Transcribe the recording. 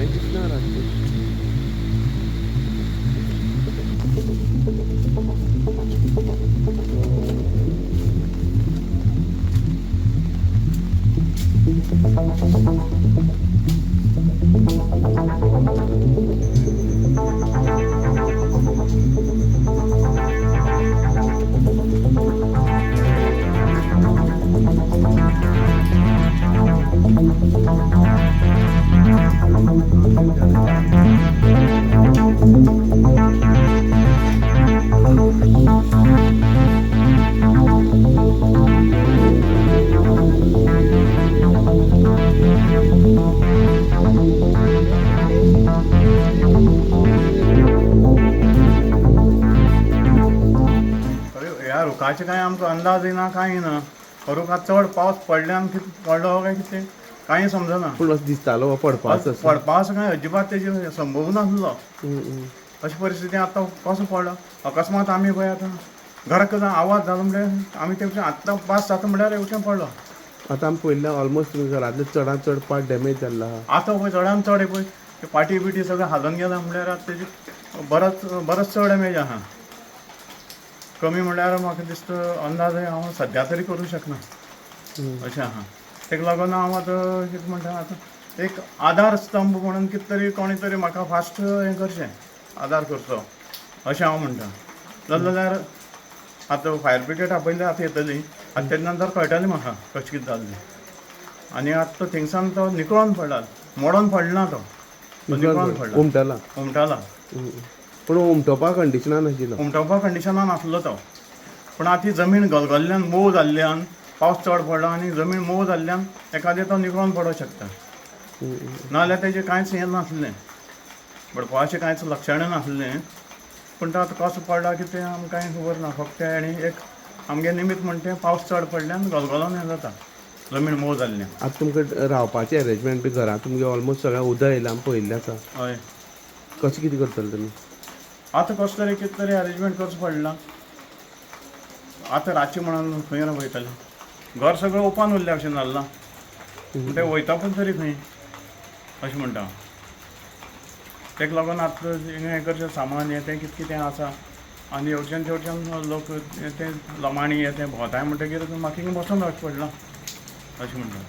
कांय दिसना रातचें. अरे ह्या रुखाचे कांय आमकां अंदाज येना, कांय ना. रुखाक चड पावस पडल्यान कितें पडलो काय कितें कांय समजना. पूण असो दिसतालो हो पडपाचो असो. पडपा असो कांय अजिबात तेजे संभव नासलो. अशी परिस्थिती आतां कसो पडलो अकस्मात आमी पळय आतां घराक आवाज जालो म्हणल्यार आमी ते आतां पास जाता म्हणल्यार येवचें पडलो. आतां आमी पळयल्लें ऑलमोस्ट तुमच्या घरांतले चडांत चड पार्ट डॅमेज जाल्लो आहा. आतां पळय चडान चड पळय ते पाटी बिटी सगळें हालोवन गेला म्हणल्यार आतां तेजी बरोच बरोच चड डॅमेज आहा. कमी म्हणल्यार म्हाका दिसता अंदाज हांव सद्या तरी करूंक शकना अशें आहा. तेका लागून हांव आतां कितें म्हणटा, आतां एक आधार स्तंभ म्हणून कितें तरी कोणी तरी म्हाका फास्ट हें करचें, आदार करचो अशें हांव म्हणटा. जाल्यार आतां फायर ब्रिगेड आपयली, आतां येतली, आतां तेजे नंतर कळटलें म्हाका कशें कितें जाल्लें. आनी आतां तो थिंगसान तो निकळोन पडला, मोडोन पडना तो, तो निकळोन पडला, उमटला. उमटाला. पूण उमटोवपा कंडिशनान नाशिल्लो. उमटोवपा कंडिशनान आसलो तो, पूण आतां ती जमीन गलगल्ल्यान मोव जाल्ल्यान, पावस चड पडलो आनी जमीन मोव जाल्ल्यान एखादें तो निकळोन पडोंक शकता. नाजाल्यार तेजें कांयच हें नासलें, पडपाचें कांयच लक्षणां नासलें. पूण तो आतां कसो पडला कितें आमकां कांय खबर ना. फक्त आनी एक आमगे निमीत म्हणटा तें पावस चड पडल्यान गलगलोन हें जाता, जमीन मोव जाल्ल्यान. आतां तुमकां रावपाचें एरेंजमेंट बी घरांत तुमगे ऑलमोस्ट सगळें उदक येयलां, आमी पळयल्लें आसा. हय. कशें कितें करतले तुमी? आतां कसो तरी कितें तरी अरेंजमेंट करचें पडलां. आतां रातचें म्हणून खंय वयतलें, घर सगळें ओपन उरल्या भशेन जाल्लां, ते वयता पण तरी खंय अशें म्हणटा हांव. तेका लागून आतां हें करचें सामान हें तें कितें कितें आसा आनी येवच्यान तेवच्यान लोक ते लमाणी हे ते भोंवताय म्हणटकीर म्हाका हिंगा बसोन रावचें पडलां अशें म्हणटा.